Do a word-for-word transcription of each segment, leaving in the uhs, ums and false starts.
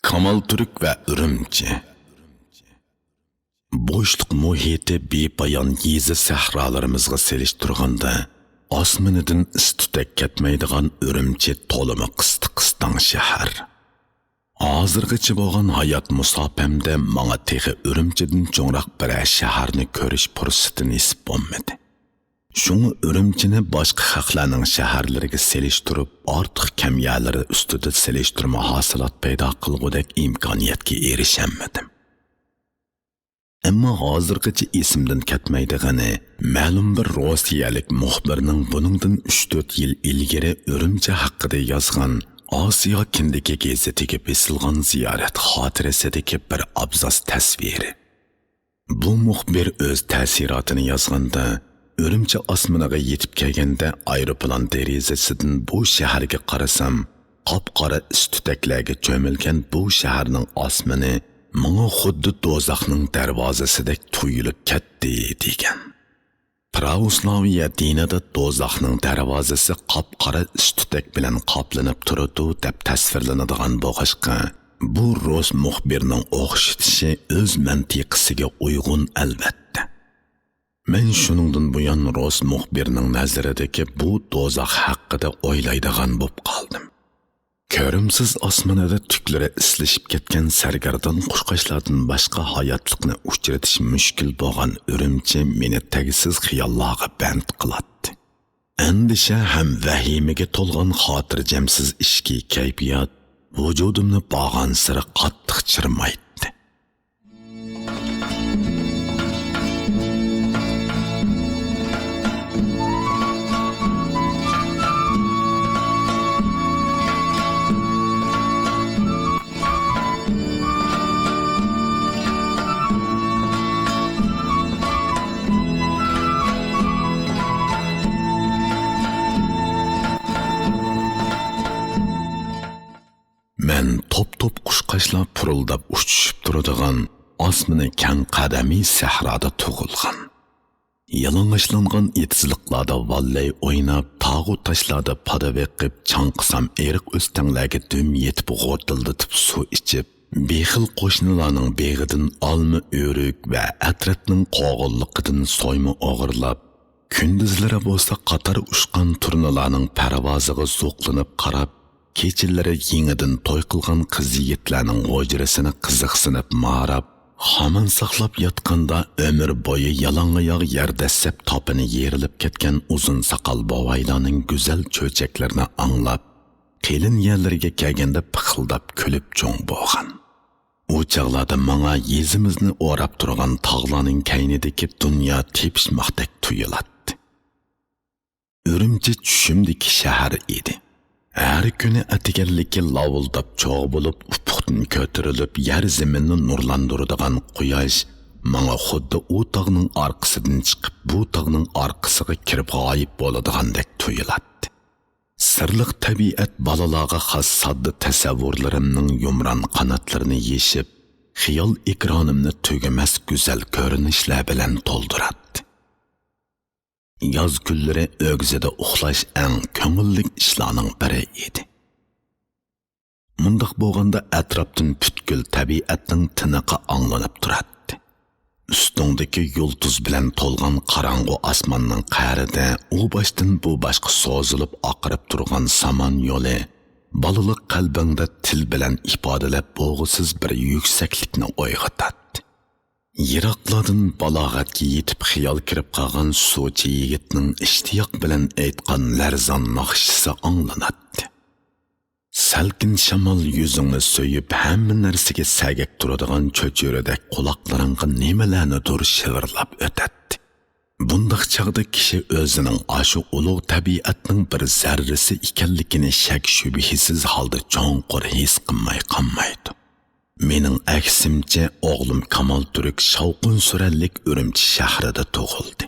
كامالتۈرك ۋە ئۈرۈمچى. بوشلۇق مۇھىتى بىپايان يېزا سەھرالىرىمىزغا سېلىشتۇرغاندا، ئاسمىنىدىن ئىس-تۈتەك كەتمەيدىغان ئۈرۈمچى تولىمۇ قىستى-قىستاڭ شەھەر. ھازىرغىچە بولغان ھايات مۇساپەمدە ماڭا تېخى ئۈرۈمچىدىن چوڭراق بىرەر شەھەرنى كۆرۈش پۇرسىتى نېسىپ بولمىدى. شۇڭا ئۈرۈمچىنى باشقا خەقلەرنىڭ شەھەرلىرىگە سېلىشتۇرۇپ، ئارتۇق كەم يەرلىرى ئۈستىدە سېلىشتۇرما ھاسىلات پەيدا قىلغۇدەك ئىمكانىيەتكە ئېرىشەلمىدىم. ئەمما ھازىرغىچە ئېسىمدىن كەتمەيدىغىنى، مەلۇم بىر روسىيەلىك مۇخبىرنىڭ بۇنىڭدىن ئۈچ-تۆت يىل ئىلگىرى ئۈرۈمچى ھەققىدە يازغان ئاسىيا كىندىكى گېزىتىگە بېسىلغان زىيارەت خاتىرىسىدىكى بىر ئابزاس تەسۋىرى. بۇ مۇخبىر ئۆز تەسىراتىنى يازغاندا، ئۈرۈمچى ئاسمىنىغا يېتىپ كەلگەندە، ئايروپىلان دېرىزىسىدىن بۇ شەھەرگە قارىسام، قاپقارا ئىس-تۈتەكلەرگە چۆمۈلگەن بۇ شەھەرنىڭ ئاسمىنى ماڭا خۇددى دوزاخنىڭ دەرۋازىسىدەك تۇيۇلۇپ كەتتى، دېگەن. پراۋوسلاۋىيە دىنىدا دوزاخنىڭ دەرۋازىسى قاپقارا ئىس-تۈتەك بىلەن قاپلىنىپ تۇرىدۇ، دەپ تەسۋىرلىنىدىغان بولغاچقا، بۇ رۇس مۇخبىرنىڭ ئوخشىتىشى ئۆز مەنتىقىسىگە ئۇيغۇن، ئەلۋەتتە. مەن شۇنىڭدىن بۇيان رۇس مۇخبىرنىڭ نەزىرىدىكى بۇ دوزاخ ھەققىدە ئويلايدىغان بوپ قالدىم. كۆرۈمسىز ئاسمىنىدا تۈكلىرى ئىسلىشىپ كەتكەن سەرگەردان قۇشقاچلاردىن باشقا ھاياتلىقنى ئۇچرىتىش مۈشكۈل بولغان ئۈرۈمچى مېنى تەگسىز خىياللارغا بەند قىلاتتى. ئەندىشە ھەم ۋەھىمىگە تولغان خاتىرجەمسىز ئىچكى كەيپىيات ۋۇجۇدۇمنى بارغانسېرى قاتتىق چىرمايتتى. مەن توپ-توپ قۇشقاچلار پۇرۇلداپ ئۇچۇشۇپ تۇرىدىغان ئاسمىنى كەڭ قەدىمىي سەھرادا تۇغۇلغان. يالىڭاچلانغان ئېتىزلىقلاردا ۋاللەي ئويناپ، تاغۇ تاشلاردا پادا بېقىپ، چاڭقىسام ئېرىق ئۆستەڭلەرگە دۈم يېتىپ غوردىلدىتىپ سۇ ئىچىپ، بېخىل قوشنىلارنىڭ بېغىدىن ئالما، ئۆرۈك ۋە ئەترەتنىڭ قوغۇنلۇقىدىن سويما ئوغرىلاپ، كۈندۈزلىرى بولسا قاتار ئۇچقان تۇرنىلارنىڭ پەرۋازىغا زوقلىنىپ قاراپ، كېچىلىرى يېڭىدىن توي قىلغان قىز-يىگىتلەرنىڭ ھۇجرىسىنى قىزىقسىنىپ ماراپ، خامان ساقلاپ ياتقاندا ئۆمۈر بويى يالاڭ ئاياغ يەر دەسسەپ تاپىنى يېرىلىپ كەتكەن ئۇزۇن ساقال بوۋايلارنىڭ گۈزەل چۆچەكلىرىنى ئاڭلاپ، قېلىن يەرلىرىگە كەلگەندە پىخىلداپ كۈلۈپ چوڭ بولغان. ئۇ چاغلاردا ماڭا يېزىمىزنى ئوراپ تۇرغان تاغلارنىڭ كەينىدىكى دۇنيا تېپىشماقتەك تۇيۇلاتتى. ئۈرۈمچى چۈشۈمدىكى شەھەر ئىدى. ھەر كۈنى ئەتىگەنلىكى لاۋۇلداپ چوغ بولۇپ، ئۇپۇقتىن كۆتۈرۈلۈپ، يەر زېمىننى نۇرلاندۇرىدىغان قۇياش ماڭا خۇددى ئۇ تاغنىڭ ئارقىسىدىن چىقىپ، بۇ تاغنىڭ ئارقىسىغا كىرىپ غايىب بولىدىغاندەك تۇيۇلاتتى. سىرلىق تەبىئەت بالىلارغا خاس ساددا تەسەۋۋۇرلىرىمنىڭ يۇمران قاناتلىرىنى يېشىپ، خىيال ئېكرانىمنى تۈگىمەس گۈزەل كۆرۈنۈشلەر بىلەن تولدۇراتتى. ياز كۈنلىرى ئۆگزىدە ئۇخلاش ئەڭ كۆڭۈللۈك ئىشلارنىڭ بىرى ئىدى. مۇنداق بولغاندا ئەتراپتىن پۈتكۈل تەبىئەتنىڭ تىنىقى ئاڭلىنىپ تۇراتتى. ئۈستۈڭدىكى يۇلتۇز بىلەن تولغان قاراڭغۇ ئاسماننىڭ قەرىدە ئۇ باشتىن بۇ باشقا سوزۇلۇپ ئاقىرىپ تۇرغان سامان يولى بالىلىق قەلبىڭدە تىل بىلەن ئىپادىلەپ بولغۇسىز بىر يۈكسەكلىكنى ئويغىتاتتى. يىراقلاردىن بالاغەتكە يېتىپ خىيال كىرىپ قالغان سۇچى يىگىتنىڭ ئىشتىياق بىلەن ئېيتقان لەرزان ناخشىسى ئاڭلىناتتى. سەلكىن شامال يۈزۈڭنى سۆيۈپ، ھەممە نەرسىگە سەگەك تۇرىدىغان چۆچۈرىدەك قۇلاقلىرىڭغا نېمىلەرنىدۇر شىۋىرلاپ ئۆتەتتى. بۇنداق چاغدا كىشى ئۆزىنىڭ ئاشۇ ئۇلۇغ تەبىئەتنىڭ بىر زەررىسى ئىكەنلىكىنى شەك-شۈبھىسىز ھالدا چوڭقۇر ھېس قىلماي قالمايدۇ. مېنىڭ ئەكسىمچە، ئوغلۇم كامالتۈرك شاۋقۇن-سۈرەنلىك ئۈرۈمچى شەھىرىدە تۇغۇلدى.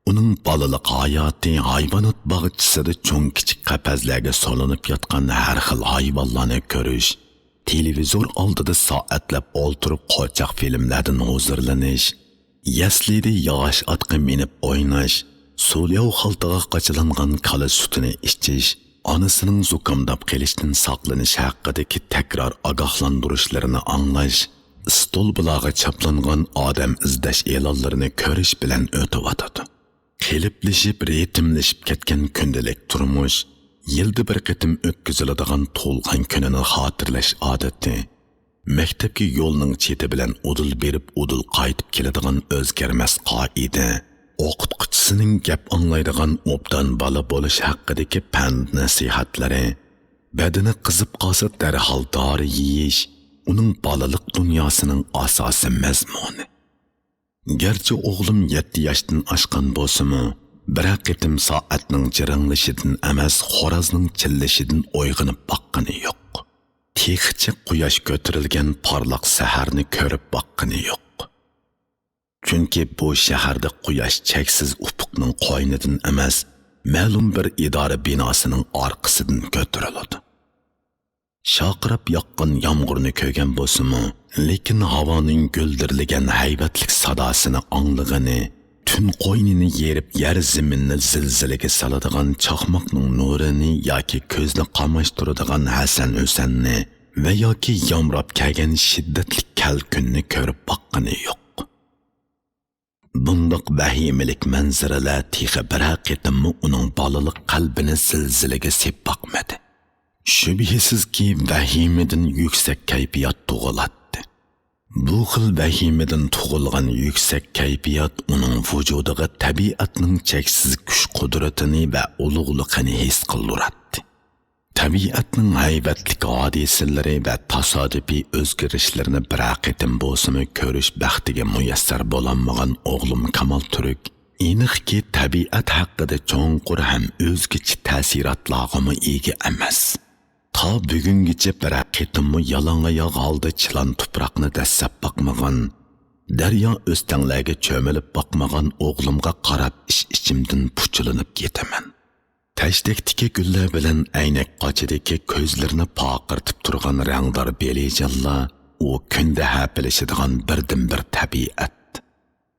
ئۇنىڭ بالىلىق ھاياتى ھايۋانات باغچىسىدا چوڭ-كىچىك قەپەسلەرگە سولىنىپ ياتقان ھەر خىل ھايۋانلارنى كۆرۈش، تېلېۋىزور ئالدىدا سائەتلەپ ئولتۇرۇپ قوچاق فىلىملەردىن ھۇزۇرلىنىش، يەسلىدە ياغاچ ئاتقا مىنىپ ئويناش، سۇلياۋ خالتىغا قاچىلانغان كالا سۈتىنى ئىچىش، ئانىسىنىڭ زۇكامداپ قېلىشتىن ساقلىنىش ھەققىدىكى تەكرار ئاگاھلاندۇرۇشلىرىنى ئاڭلاش، ئىستولپىلارغا چاپلانغان ئادەم ئىزدەش ئېلانلىرىنى كۆرۈش بىلەن ئۆتۈۋاتىدۇ. قېلىپلىشىپ، رىتىملىشىپ كەتكەن كۈندىلىك تۇرمۇش، يىلدا بىر قېتىم ئۆتكۈزۈلىدىغان تۇغۇلغان كۈنىنى خاتىرىلەش ئادىتى، مەكتەپكە يولنىڭ چېتى بىلەن ئۇدۇل بېرىپ، ئۇدۇل قايتىپ كېلىدىغان ئۆزگەرمەس قائىدە، ئوقۇتقۇچىسىنىڭ گەپ ئاڭلايدىغان ئوبدان بالا بولۇش ھەققىدىكى پەند نەسىھەتلىرى، بەدىنى قىزىپ قالسا دەرھال دارى يېيىش، ئۇنىڭ بالىلىق دۇنياسىنىڭ ئاساسىي مەزمۇنى. گەرچە ئوغلۇم يەتتە ياشتىن ئاشقان بولسىمۇ، بىرەر قېتىم سائەتنىڭ جىرىڭلىشىدىن ئەمەس، خورازنىڭ چىللىشىدىن ئويغىنىپ باققىنى يوق. تېخىچە قۇياش كۆتۈرۈلگەن پارلاق سەھەرنى كۆرۈپ باققىنى يوق. چۈنكى بۇ شەھەردە قۇياش چەكسىز ئۇپۇقنىڭ قوينىدىن ئەمەس، مەلۇم بىر ئىدارە بىناسىنىڭ ئارقىسىدىن كۆتۈرۈلىدۇ. شارقىراپ ياغقان يامغۇرنى كۆرگەن بولسىمۇ، لېكىن ھاۋانىڭ گۈلدۈرلىگەن ھەيۋەتلىك ساداسىنى ئاڭلىغىنى، تۈن قوينىنى يېرىپ يەر زېمىننى زىلزىلىگە سالىدىغان چاقماقنىڭ نۇرىنى ياكى كۆزنى قاماشتۇرىدىغان ھەسەن ھۈسەننى ۋە ياكى يامراپ كەلگەن شىددەتلىك كەلكۈننى كۆرۈپ باققىنى يوق. بۇنداق ۋەھىمىلىك مەنزىرىلەر تېخى بىرەر قېتىممۇ ئۇنىڭ بالىلىق قەلبىنى زىلزىلىگە سېلىپ باقمىدى. شۈبھىسىزكى، ۋەھىمىدىن يۈكسەك كەيپىيات تۇغۇلاتتى. بۇ خىل ۋەھىمىدىن تۇغۇلغان يۈكسەك كەيپىيات ئۇنىڭ ۋۇجۇدىغا تەبىئەتنىڭ چەكسىز كۈچ-قۇدرىتىنى ۋە ئۇلۇغلۇقىنى ھېس قىلدۇراتتى. تەبىئەتنىڭ ھەيۋەتلىك ھادىسىلىرى ۋە تاسادىپىي ئۆزگىرىشلىرىنى بىرەر قېتىم بولسىمۇ كۆرۈش بەختىگە مۇيەسسەر بولالمىغان ئوغلۇم كامال تۈرك، ئېنىقكى، تەبىئەت ھەققىدە چوڭقۇر ھەم ئۆزگىچە تەسىراتلارغىمۇ ئىگە ئەمەس. تا بۈگۈنگىچە بىرەر قېتىممۇ يالاڭ ئاياغ ھالدا چىلان تۇپراقنى دەسسەپ باقمىغان، دەريا ئۆستەڭلەرگە چۆمۈلۈپ باقمىغان ئوغلۇمغا قاراپ ئىچ-ئىچىمدىن پۇچىلىنىپ كېتىمەن. تەشتەكتىكى گۈللەر بىلەن ئەينەك قاچىدىكى كۆزلىرىنى پارقىرىتىپ تۇرغان رەڭدار بېلىجانلار ئۇ كۈندە ھەپىلىشىدىغان بىردىنبىر تەبىئەت.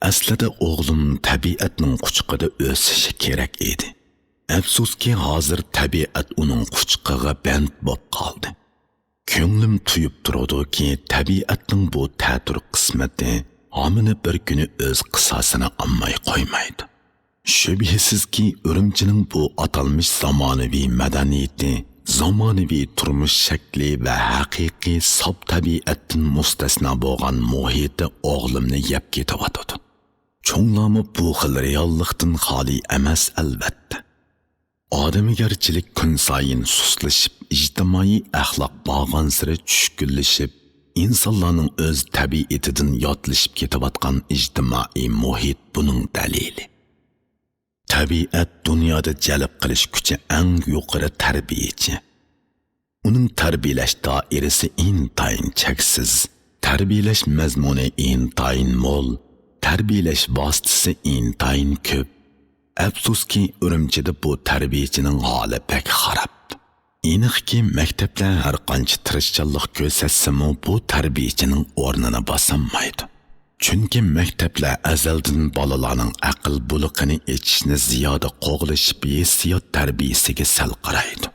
ئەسلىدە ئوغلۇم تەبىئەتنىڭ قۇچىقىدا ئۆسۈشى كېرەك ئىدى. ئەپسۇسكى، ھازىر تەبىئەت ئۇنىڭ قۇچىقىغا بەند بولۇپ قالدى. كۆڭلۈم تۇيۇپ تۇرىدۇكى، تەبىئەتنىڭ بۇ تەتۈر قىسمىتى ھامىنى بىر كۈنى ئۆز قىساسىنى ئالماي قويمايدۇ. شۈبھىسىزكى، ئۈرۈمچىنىڭ بۇ ئاتالمىش زامانىۋى مەدەنىيىتى، زامانىۋى تۇرمۇش شەكلى ۋە ھەقىقىي ساپ تەبىئەتتىن مۇستەسنا بولغان مۇھىتى ئوغلۇمنى يەپ كېتىۋاتىدۇ. چوڭلارمۇ بۇ خىل رېئاللىقتىن خالىي ئەمەس، ئەلۋەتتە. ئادىمىگەرچىلىك كۈنسايىن سۇسلىشىپ، ئىجتىمائىي ئەخلاق بارغانسېرى چۈشكۈنلىشىپ، ئىنسانلارنىڭ ئۆز تەبىئىتىدىن ياتلىشىپ كېتىۋاتقان ئىجتىمائىي مۇھىت بۇنىڭ دەلىلى. تەبىئەت دۇنيادا جەلپ قىلىش كۈچى ئەڭ يۇقىرى تەربىيىچى. ئۇنىڭ تەربىيەلەش دائىرىسى ئىنتايىن چەكسىز، تەربىيەلەش مەزمۇنى ئىنتايىن مول، تەربىيەلەش ۋاسىتىسى ئىنتايىن كۆپ. ئەپسۇسكى، ئۈرۈمچىدە بۇ تەربىيەچىنىڭ ھالى بەك خاراب. ئېنىقكى، مەكتەپلەر ھەرقانچە تىرىشچانلىق كۆرسەتسىمۇ، بۇ تەربىيەچىنىڭ ئورنىنى باسالمايدۇ. چۈنكى مەكتەپلەر ئەزەلدىن بالىلارنىڭ ئەقىل بۇلىقىنى ئېچىشنى زىيادە قوغلىشىپ، ھېسسىيات تەربىيەسىگە سەل قارايدۇ.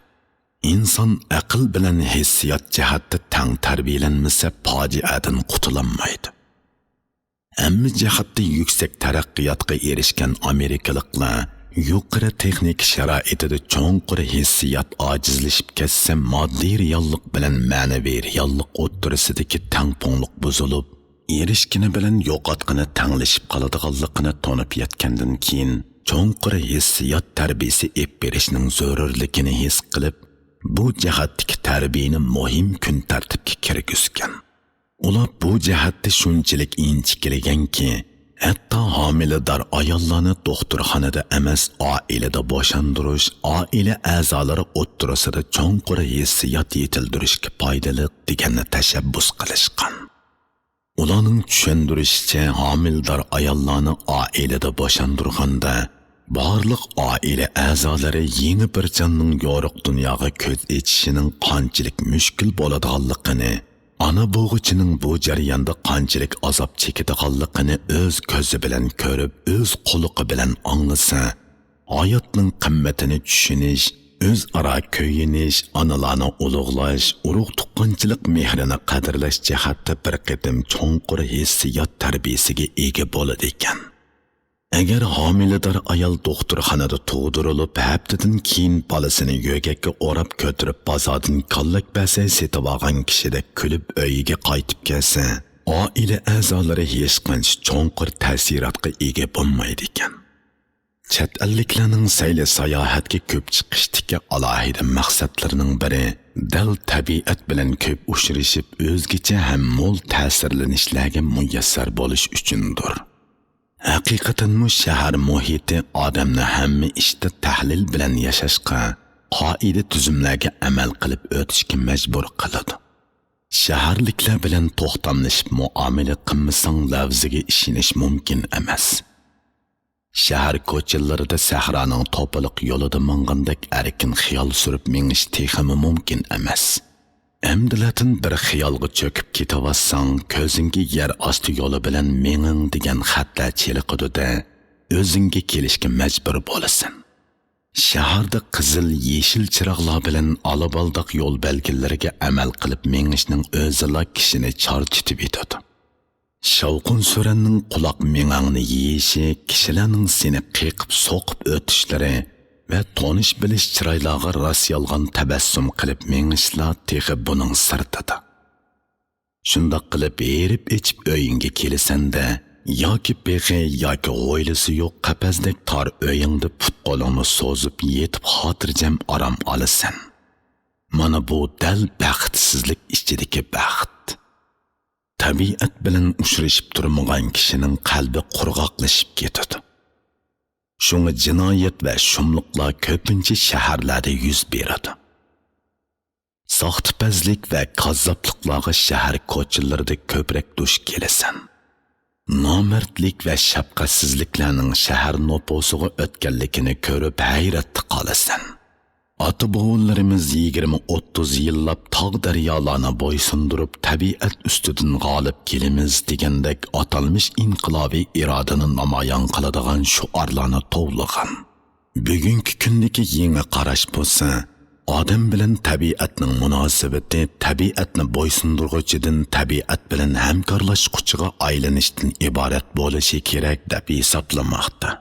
ئىنسان ئەقىل بىلەن ھېسسىيات جەھەتتە تەڭ تەربىيەلەنمىسە، پاجىئەدىن قۇتۇلالمايدۇ. ھەممە جەھەتتە يۈكسەك تەرەققىياتقا ئېرىشكەن ئامېرىكىلىقلار يۇقىرى تېخنىكا شارائىتىدا چوڭقۇر ھېسسىيات ئاجىزلىشىپ كەتسە، ماددىي رېئاللىق بىلەن مەنىۋى رېئاللىق ئوتتۇرىسىدىكى تەڭپۇڭلۇق بۇزۇلۇپ، ئېرىشكىنى بىلەن يوقاتقىنى تەڭلىشىپ قالىدىغانلىقىنى تونۇپ يەتكەندىن كېيىن، چوڭقۇر ھېسسىيات تەربىيىسى ئېلىپ بېرىشنىڭ زۆرۈرلۈكىنى ھېس قىلىپ، بۇ جەھەتتىكى تەربىيىنى مۇھىم كۈن تەرتىپكە كىرگۈزگەن. ئۇلار بۇ جەھەتتە شۇنچىلىك ئىنچىكىلىگەنكى، ھەتتا ھامىلىدار ئاياللارنى دوختۇرخانىدا ئەمەس، ئائىلىدە بوشاندۇرۇش، ئائىلە ئەزالىرى ئوتتۇرىسىدا چوڭقۇر ھېسسىيات يېتىلدۈرۈشكە پايدىلىق دېگەننى تەشەببۇس قىلىشقان. ئۇلارنىڭ چۈشەندۈرۈشىچە، ھامىلىدار ئاياللارنى ئائىلىدە بوشاندۇرغاندا، بارلىق ئائىلە ئەزالىرى يېڭى بىر جاننىڭ يورۇق دۇنياغا كۆز ئېچىشىنىڭ قانچىلىك مۈشكۈل بولىدىغانلىقىنى، ئانا بوغۇچىنىڭ بۇ جەرياندا قانچىلىك ئازاب چېكىدىغانلىقىنى ئۆز كۆزى بىلەن كۆرۈپ، ئۆز قۇلىقى بىلەن ئاڭلىسا، ھاياتنىڭ قىممىتىنى چۈشىنىش، ئۆزئارا كۆيۈنۈش، ئانىلارنى ئۇلۇغلاش، ئۇرۇق-تۇغقانچىلىق مېھرىنى قەدىرلەش جەھەتتە بىر قېتىم چوڭقۇر ھېسسىيات تەربىيەسىگە ئىگە بولىدىكەن. ئەگەر ھامىلىدار ئايال دوختۇرخانىدا تۇغدۇرۇلۇپ، ھەپتىدىن كېيىن بالىسىنى يۆگەككە ئوراپ كۆتۈرۈپ، بازاردىن كاللەكبەسەي سېتىۋالغان كىشىدەك كۈلۈپ ئۆيىگە قايتىپ كەلسە، ئائىلە ئەزالىرى ھېچقانچە چوڭقۇر تەسىراتقا ئىگە بولمايدىكەن. چەت ئەللىكلەرنىڭ سەيلە-ساياھەتكە كۆپ چىقىشتىكى ئالاھىدە مەقسەتلىرىنىڭ بىرى دەل تەبىئەت بىلەن كۆپ ئۇچرىشىپ، ئۆزگىچە ھەم مول تەسىرلىنىشلەرگە مۇيەسسەر بولۇش ئۈچۈندۇر. ھەقىقەتەنمۇ شەھەر مۇھىتى ئادەمنى ھەممە ئىشتا تەھلىل بىلەن ياشاشقا، قائىدە-تۈزۈملەرگە ئەمەل قىلىپ ئۆتۈشكە مەجبۇر قىلىدۇ. شەھەرلىكلەر بىلەن توختاملىشىپ مۇئامىلە قىلمىساڭ، لەۋزىگە ئىشىنىش مۇمكىن ئەمەس. شەھەر كوچىلىرىدا سەھرانىڭ توپىلىق يولىدا ماڭغاندەك ئەركىن خىيال سۈرۈپ مېڭىش تېخىمۇ مۇمكىن ئەمەس. ئەمدىلەتىن بىر خىيالغا چۆكۈپ كېتىۋاتساڭ، كۆزۈڭگە يەر ئاستى يولى بىلەن مېڭىڭ دېگەن خەتلەر چېلىقىدۇ-دە، ئۆزۈڭگە كېلىشكە مەجبۇر بولىسەن. شەھەردە قىزىل، يېشىل چىراغلار بىلەن ئالا-بالداق يول بەلگىلىرىگە ئەمەل قىلىپ مېڭىشنىڭ ئۆزىلا كىشىنى چارچىتىۋېتىدۇ. شاۋقۇن-سۈرەننىڭ قۇلاق مېڭەڭنى يېيىشى، كىشىلەرنىڭ سېنى قېقىپ سوقۇپ ئۆتۈشلىرى ۋە تونۇش-بىلىش چىرايلارغا راست-يالغان تەبەسسۇم قىلىپ مېڭىشلا تېخى بۇنىڭ سىرتىدا. شۇنداق قىلىپ ھېرىپ ئېچىپ ئۆيۈڭگە كېلىسەن-دە، ياكى بېغى، ياكى ھويلىسى يوق قەپەستەك تار ئۆيۈڭدە پۇت-قولۇڭنى سوزۇپ يېتىپ خاتىرجەم ئارام ئالىسەن. مانا بۇ دەل بەختسىزلىك ئىچىدىكى بەخت. تەبىئەت بىلەن ئۇچرىشىپ تۇرمىغان كىشىنىڭ قەلبى قۇرغاقلىشىپ كېتىدۇ. شۇڭا جىنايەت ۋە شۇملۇقلار كۆپىنچە شەھەرلەردە يۈز بېرىدۇ. ساختىپەزلىك ۋە كاززاپلىقلارغا شەھەر كوچىلىرىدا كۆپرەك دۇچ كېلىسەن. نامەردلىك ۋە شەپقەتسىزلىكلەرنىڭ شەھەر نوپۇسىغا ئۆتكەنلىكىنى كۆرۈپ ھەيرەتتە قالىسەن. ئاتا-بوۋىلىرىمىز يىگىرمە، ئوتتۇز يىللاپ تاغ-دەريالارنى بويسۇندۇرۇپ، تەبىئەت ئۈستىدىن غالىب كېلىمىز دېگەندەك ئاتالمىش ئىنقىلابىي ئىرادىنى نامايان قىلىدىغان شوئارلارنى توۋلىغان. بۈگۈنكى كۈندىكى يېڭى قاراش بولسا، ئادەم بىلەن تەبىئەتنىڭ مۇناسىۋىتى تەبىئەتنى بويسۇندۇرغۇچىدىن تەبىئەت بىلەن ھەمكارلاشقۇچىغا ئايلىنىشتىن ئىبارەت بولۇشى كېرەك، دەپ ھېسابلىماقتا.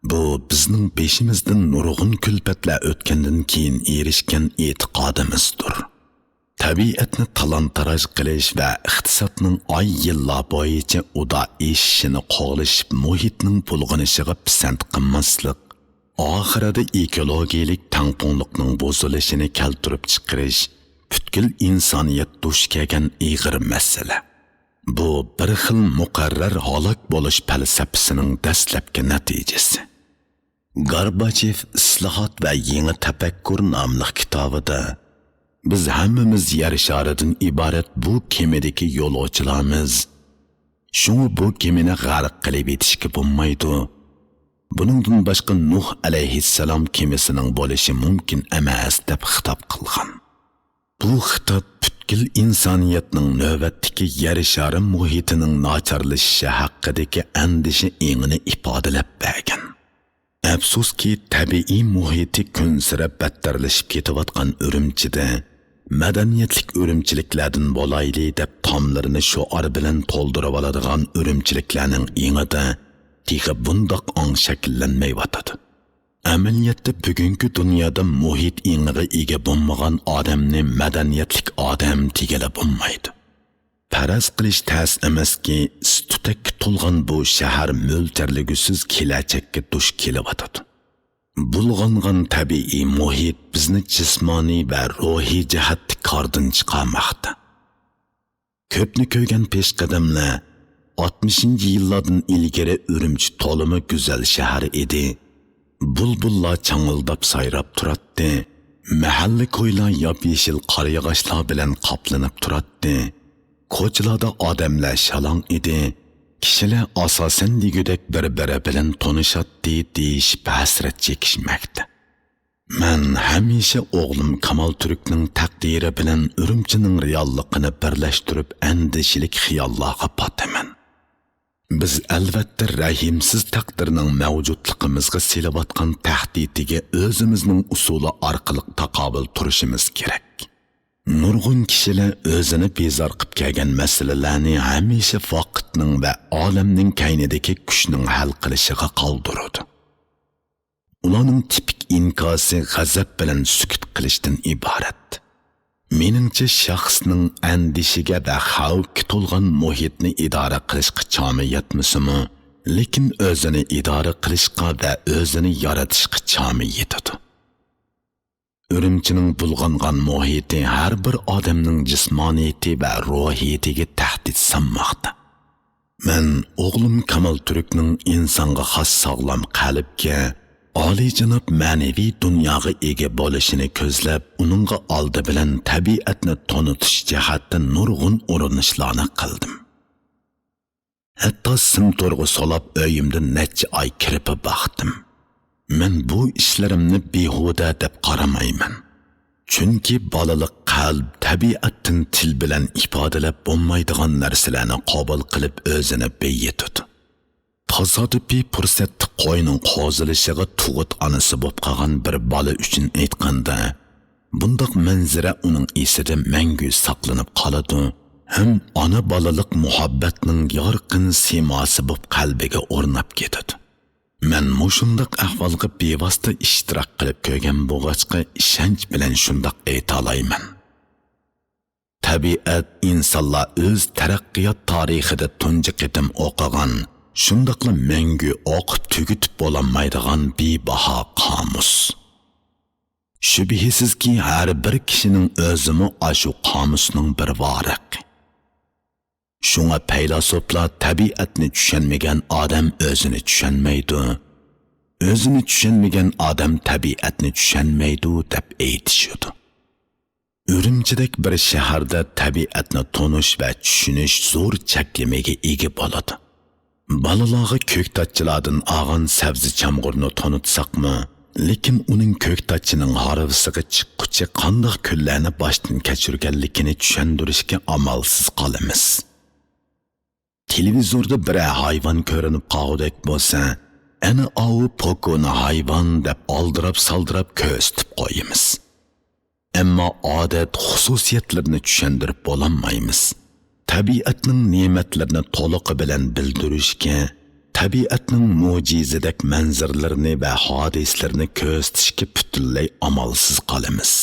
بۇ بىزنىڭ بېشىمىزدىن نۇرغۇن كۈلپەتلەر ئۆتكەندىن كېيىن ئېرىشكەن ئېتىقادىمىزدۇر. تەبىئەتنى تالان-تاراج قىلىش ۋە ئىقتىسادنىڭ ئاي يىللار بويىچە ئۇدا ئېشىشىنى قوغلىشىپ، مۇھىتنىڭ بۇلغىنىشىغا پىسەنت قىلماسلىق، ئاخىرىدا ئېكولوگىيەلىك تەڭپۇڭلۇقنىڭ بۇزۇلۇشىنى كەلتۈرۈپ چىقىرىش پۈتكۈل ئىنسانىيەت دۇچ كەلگەن ئېغىر مەسىلە. بۇ بىر خىل مۇقەررەر ھالاك بولۇش پەلسەپىسىنىڭ دەسلەپكى نەتىجىسى. گارباچېف ئىسلاھات ۋە يېڭى تەپەككۇر ناملىق كىتابىدا، بىز ھەممىمىز يەر شارىدىن ئىبارەت بۇ كېمىدىكى يولۇچىلارمىز. شۇڭا بۇ كېمىنى غەرق قىلىۋېتىشكە بولمايدۇ. بۇنىڭدىن باشقا نۇھ ئەلەيھىسسالام كېمىسىنىڭ بولۇشى مۇمكىن ئەمەس، دەپ خىتاب قىلغان. بۇ خىتاب پۈتكۈل ئىنسانىيەتنىڭ نۆۋەتتىكى يەر شارى مۇھىتىنىڭ ناچارلىشىشى ھەققىدىكى ئەندىشە ئېڭىنى ئىپادىلەپ بەرگەن. ئەپسۇسكى، تەبىئىي مۇھىتى كۈنسېرى بەتتەرلىشىپ كېتىۋاتقان ئۈرۈمچىدە، مەدەنىيەتلىك ئۈرۈمچىلىكلەردىن بولايلى دەپ تاملىرىنى شوئار بىلەن تولدۇرۇۋالىدىغان ئۈرۈمچىلىكلەرنىڭ ئېڭىدا تېخى بۇنداق ئاڭ شەكىللەنمەيۋاتىدۇ. ئەمەلىيەتتە بۈگۈنكى دۇنيادا مۇھىت ئېڭىغا ئىگە بولمىغان ئادەمنى مەدەنىيەتلىك ئادەم دېگىلى بولمايدۇ. پەرەز قىلىش تەس ئەمەسكى، ئىس-تۈتەككە تولغان بۇ شەھەر مۆلچەرلىگۈسىز كېلەچەككە دۇچ كېلىۋاتىدۇ. بۇلغانغان تەبىئىي مۇھىت بىزنى جىسمانىي ۋە روھىي جەھەتتە كاردىن چىقارماقتا. كۆپنى كۆرگەن پېشقەدەملەر، ئاتمىشىنچى يىللاردىن ئىلگىرى ئۈرۈمچى تولىمۇ گۈزەل شەھەر ئىدى. بۇلبۇللار چاڭىلداپ سايراپ تۇراتتى. مەھەللە-كويلار ياپيېشىل قارىياغاچلار بىلەن قاپلىنىپ تۇراتتى. كوچىلاردا ئادەملەر شالاڭ ئىدى. كىشىلەر ئاساسەن دېگۈدەك بىر-بىرى بىلەن تونۇشاتتى، دېيىشىپ ھەسرەت چېكىشمەكتە. مەن ھەمىشە ئوغلۇم كامالتۈركنىڭ تەقدىرى بىلەن ئۈرۈمچىنىڭ رېئاللىقىنى بىرلەشتۈرۈپ ئەندىشىلىك خىياللارغا پاتىمەن. بىز ئەلۋەتتە رەھىمسىز تەقدىرنىڭ مەۋجۇتلۇقىمىزغا سېلىۋاتقان تەھدىتىگە ئۆزىمىزنىڭ ئۇسۇلى ئارقىلىق تاقابىل تۇرۇشىمىز كېرەك. نۇرغۇن كىشىلەر ئۆزىنى بىزار قىپ كەلگەن مەسىلىلەرنى ھەمىشە ۋاقىتنىڭ ۋە ئالەمنىڭ كەينىدىكى كۈچنىڭ ھەل قىلىشىغا قالدۇرىدۇ. ئۇلارنىڭ تىپىك ئىنكاسى غەزەپ بىلەن سۈكۈت قىلىشتىن ئىبارەت. مېنىڭچە، شەخسنىڭ ئەندىشىگە ۋە خەۋپكە تولغان مۇھىتنى ئىدارە قىلىشقا چامى يەتمىسىمۇ، لېكىن ئۆزىنى ئىدارە قىلىشقا ۋە ئۆزىنى يارىتىشقا چامى يېتىدۇ. ئۈرۈمچىنىڭ بۇلغانغان مۇھىتى ھەر بىر ئادەمنىڭ جىسمانىيىتى ۋە روھىيىتىگە تەھدىت سالماقتا. مەن ئوغلۇم كامال تۈركنىڭ ئىنسانغا خاس ساغلام قەلبكە، ئالىيجاناب مەنىۋى دۇنياغا ئىگە بولۇشىنى كۆزلەپ، ئۇنىڭغا ئالدى بىلەن تەبىئەتنى تونۇتۇش جەھەتتە نۇرغۇن ئۇرۇنۇشلارنى قىلدىم. ھەتتا سىم تورغا سولاپ ئۆيۈمدە نەچچە ئاي كىرپە باقتىم. مەن بۇ ئىشلىرىمنى بىھۇدە دەپ قارىمايمەن. چۈنكى بالىلىق قەلب تەبىئەتتىن تىل بىلەن ئىپادىلەپ بولمايدىغان نەرسىلەرنى قوبۇل قىلىپ ئۆزىنى بېيىتىدۇ. تاسادىپىي پۇرسەتتە قوينىڭ قوزىلىشىغا تۇغۇت ئانىسى بولۇپ قالغان بىر بالا ئۈچۈن ئېيتقاندا، بۇنداق مەنزىرە ئۇنىڭ ئېسىدە مەڭگۈ ساقلىنىپ قالىدۇ ھەم ئانا بالىلىق مۇھەببەتنىڭ يارقىن سىيماسى بولۇپ قەلبىگە ئورناپ كېتىدۇ. مەن مۇشۇنداق ئەھۋالغا بىۋاسىتە ئىشتىراك قىلىپ كۆرگەن بولغاچقا، ئىشەنچ بىلەن شۇنداق ئېيتالايمەن. تەبىئەت ئىنسانلار ئۆز تەرەققىيات تارىخىدا تۇنجى قېتىم ئوقۇغان، شۇنداقلا مەڭگۈ ئوقۇپ تۈگىتىپ بولالمايدىغان بىباھا قامۇس. شۈبھىسىزكى، ھەر بىر كىشىنىڭ ئۆزىمۇ ئاشۇ قامۇسنىڭ بىر ۋارىقى. شۇڭا پەيلاسوپلار تەبىئەتنى چۈشەنمىگەن ئادەم ئۆزىنى چۈشەنمەيدۇ، ئۆزىنى چۈشەنمىگەن ئادەم تەبىئەتنى چۈشەنمەيدۇ دەپ ئېيتىشىدۇ. ئۈرۈمچىدەك بىر شەھەردە تەبىئەتنى تونۇش ۋە چۈشىنىش زور چەكلىمىگە ئىگە بولىدۇ. بالىلارغا كۆكتاتچىلاردىن ئالغان سەۋزە چامغۇرنى تونۇتساقمۇ، لېكىن ئۇنىڭ كۆكتاتچىنىڭ ھارۋىسىغا چىققۇچە قانداق كۈنلەرنى باشتىن كەچۈرگەنلىكىنى چۈشەندۈرۈشكە ئامالسىز قالىمىز. تېلېۋىزوردا بىرەر ھايۋان كۆرۈنۈپ قالغۇدەك بولسا، ئەنە ئاۋۇ پوكونا ھايۋان دەپ ئالدىراپ-سالدىراپ كۆرسىتىپ قويىمىز. ئەمما ئادەت خۇسۇسىيەتلىرىنى چۈشەندۈرۈپ بولالمايمىز. تەبىئەتنىڭ نېمەتلىرىنى تولۇقى بىلەن بىلدۈرۈشكە، تەبىئەتنىڭ مۆجىزىدەك مەنزىرىلىرىنى ۋە ھادىسىلىرىنى كۆرسىتىشكە پۈتۈنلەي ئامالسىز قالىمىز.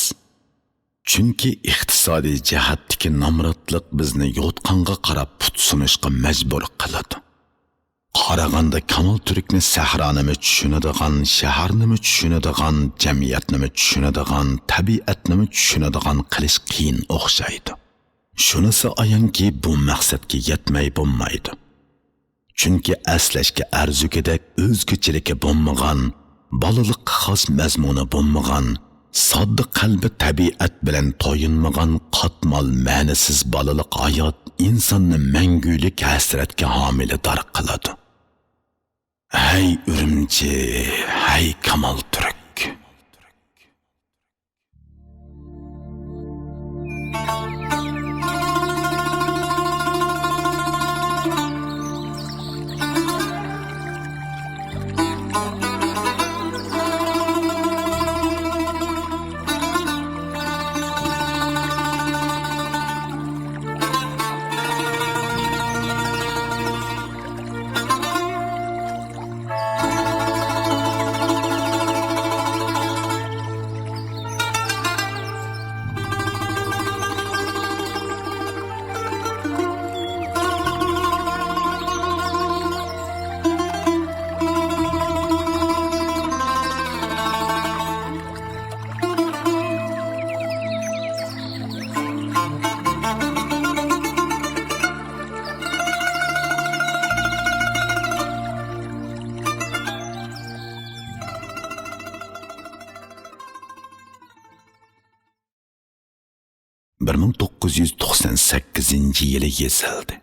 چۈنكى ئىقتىسادىي جەھەتتىكى نامراتلىق بىزنى يوتقانغا قاراپ پۇت سۇنۇشقا مەجبۇر قىلىدۇ. قارىغاندا كامال تۈركنى سەھرانىمۇ چۈشىنىدىغان، شەھەرنىمۇ چۈشىنىدىغان، جەمئىيەتنىمۇ چۈشىنىدىغان، تەبىئەتنىمۇ چۈشىنىدىغان قىلىش قىيىن ئوخشايدۇ. شۇنىسى ئايانكى، بۇ مەقسەتكە يەتمەي بولمايدۇ. چۈنكى ئەسلەشكە ئەرزىگۈدەك ئۆزگىچىلىكى بولمىغان، بالىلىققا خاس مەزمۇنى بولمىغان، ساددا قەلبى تەبىئەت بىلەن تويۇنمىغان قاتمال مەنىسىز بالىلىق ھايات ئىنساننى مەڭگۈلۈك ھەسرەتكە ھامىلىدار قىلىدۇ. ھەي ئۈرۈمچى، ھەي كامال تۈرك! بىر مىڭ توققۇز يۈز توقسان سەككىزىنچى يىلى يېزىلدى.